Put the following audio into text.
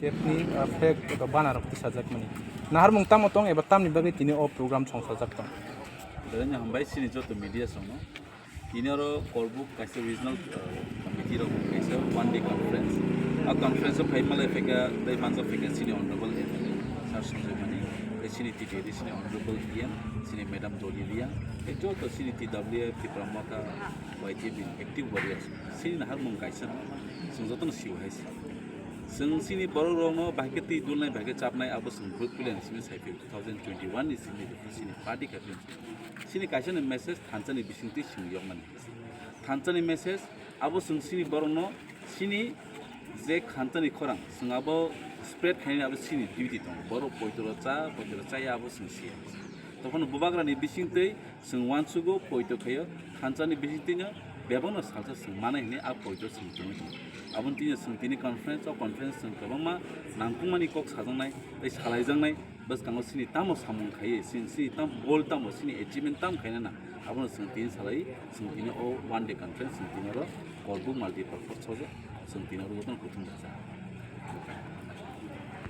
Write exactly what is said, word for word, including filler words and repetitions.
F ni, ah, flag eba banner rok tisajakmani. Naharmung tamo tong eba tamni bagwi tini o program songsajak tong? Belai no hambai chini joto media songno. Tini oro Korbuk kaisa regional, uh, committee rok kaisa one day conference. A conference o phai malai phaikha, tei manjak phaikha chini honorable M L A Sir Sanjay Mani, tei chini T T A D chini honorable E M, chini Madam Dolly Reang, tei joto chini T W F, Tipra Motha, Y T F ni active warriors. Chini naharmung kaisa no, chwng jotono sibo hai se. Chwng chini borok rokno bahai khe twi dulnai, bahai khe chapnai, abo chwng bwrwi puilani simi sai phai two thousand twenty-one ni simi chini party khe chini kaisa ni message thansa ni bisingtwi chwng yokmani. Thansa ni message abo chwng chini borokno chini je khansa ni khorang chwng abo spread khainani abo chini duty tongo. Borok poito rok cha, poito rok chaya abo chwng siya. Tokhono bubagra ni bisingtwi chwng uansugo poito khaio, thansa ni bisingtwino bebakno salsa chwng manai hwnwi a poito chwng tongwi tongo. Aboni tini chwng tini conference, o conference chwng kwbangma nangkukmani kok sajaknai tei salaijaknai. Bwskango chini tamo samung khaiwi, chini, chini tam goal tamo, chini achievement tam khaina nang, abono chwng tini salai, chwng tini o one day conference, chwng tini oro Korbuk multipurpose hall o chwng tini oro jotono kuthum rwjak.